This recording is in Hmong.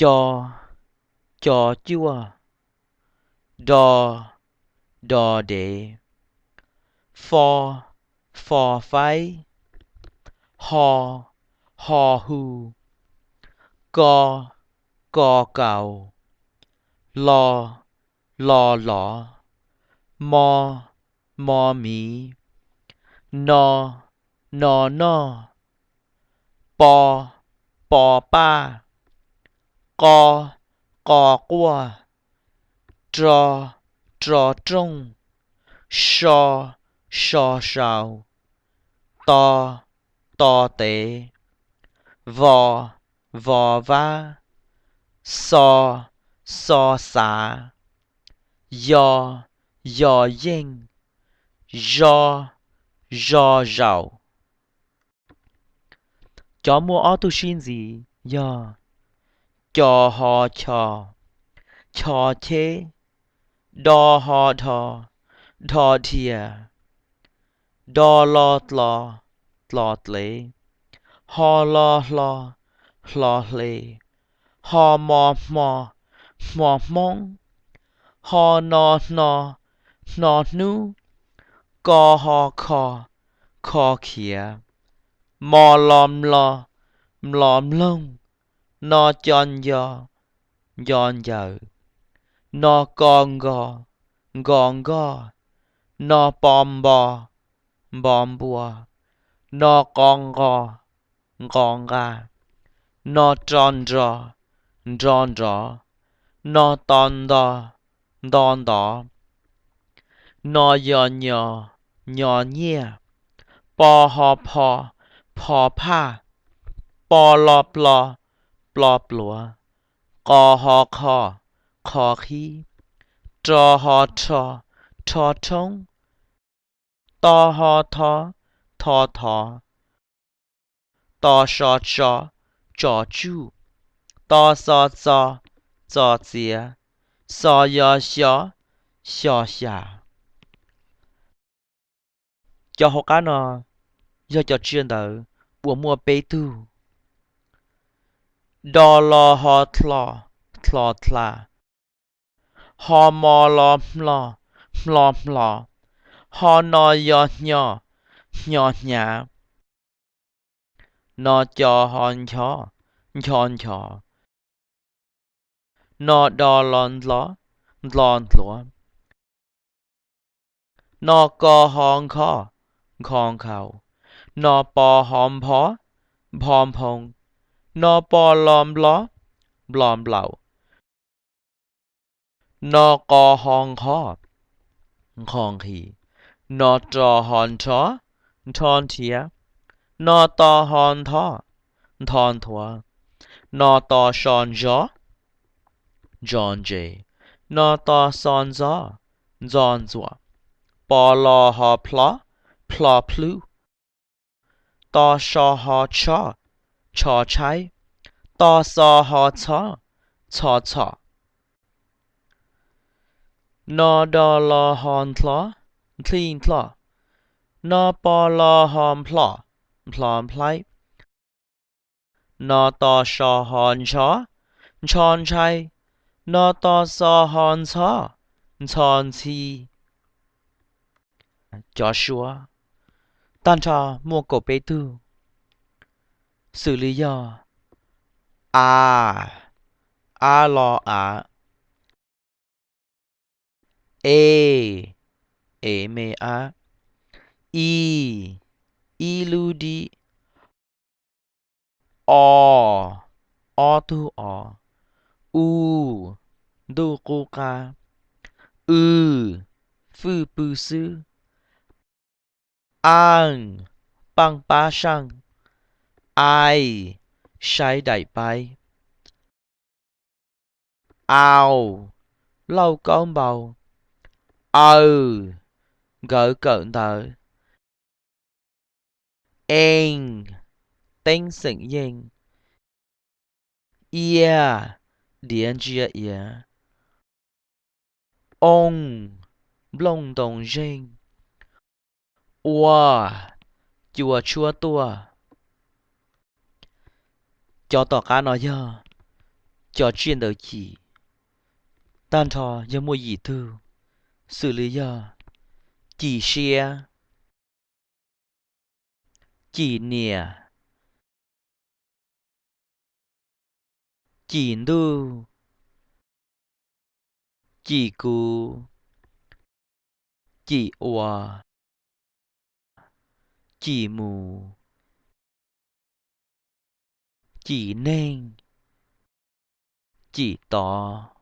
Co, co cuaj. Do, do dev. Fo, fo faib. Ho, ho hu. Ko, ko kaus. Lo, lo lov. Mo, mo miv. No, no noj. Po, po paj. Qo, qo quaj. Ro, ro rooj. So, so sau. To, to tev. Vo, vo vab. Xo, xo xav. Yo, yo yeej. Zo, zo zaum. Cov muaj ob tug sib ntxiv yog co ho cho, cho cheb. Do ho dho, dho dhia. Do lo dlo, dlo dlev. Ho lo hlo, hlo hle. Ho mo hmo, hmo hmoob. Ho no hno, hno hnub. Ko ho kho, kho khiav. Mo lo mlo, mlo mloog. No co nco, nco ncaws. No ko nko, nko nkoj. No po npo, npo npua. No qo nqo, nqo nqa. No ro nro, nro nrov. No to nto, nto ntov. No yo nyo, nyo nyiaj. Po ho pho, pho phaj. Po lo plo, plo pluav. Qo ho qho, qho qhib. Ro ho rho, rho rhoob. To ho tho, tho thov. To so tso, tso tsuj. To xo txo, txo txiav. Xo yo xyo, xyo xya. Cov hauv qab no yog cov tsiaj ntawd uas muaj peb tug. Do lo ho dlo, dlo dla. Ho mo lo hmlo, hmlo hmlo. Ho no yo hnyo, hnyo hnyav. No co ho ncho, ncho nchov. No do lo ntlo, ntlo ntluav. No ko ho nkho, nkho nkhaus. No po ho npho, npho nphoo. No po lo nplo, nplo nplaum. No qo ho nqho, nqho nqhis. No ro ho nrho, nrho nrhiav. No to ho ntho, ntho nthuav. No to so ntso, ntso ntses. No to xo ntxo, ntxo ntxuam. Po lo ho plho, plho plub. To so ho tsho, tsho tshaib. To xo ho txho, txho txhom. No do lo ho nthlo, nthij nthoj. No po lo ho nplho, nplho nplaib. No to so ho ntsho, ntsho ntshai. No to xo ho ntxho, ntxho ntxhi. Cov suab tag nrho muaj kaum peb tug, xws li yog: a, a lo av; e, e me ab; i, ib lub dib; o, ob tug o; u, ntuj qub qab; w, fwj pw xwb; a, paaj pab saaj; ai, saib daim paib; au, lauj kaub npau; aw, nkawd kawm ntawv; e, teeb xeem yeej; ia, diav ntsia iav; o, nplooj ntoo zeeg; ua, cua tshuab tuaj. Cov tom qab no yog Cov tsiaj ntawd cim tag nrho yog muaj yim tug, xws li yog cim siab, cim niam, cim ntuj, cim kuv, cim ua, cim mus, cim neeg, cim tod,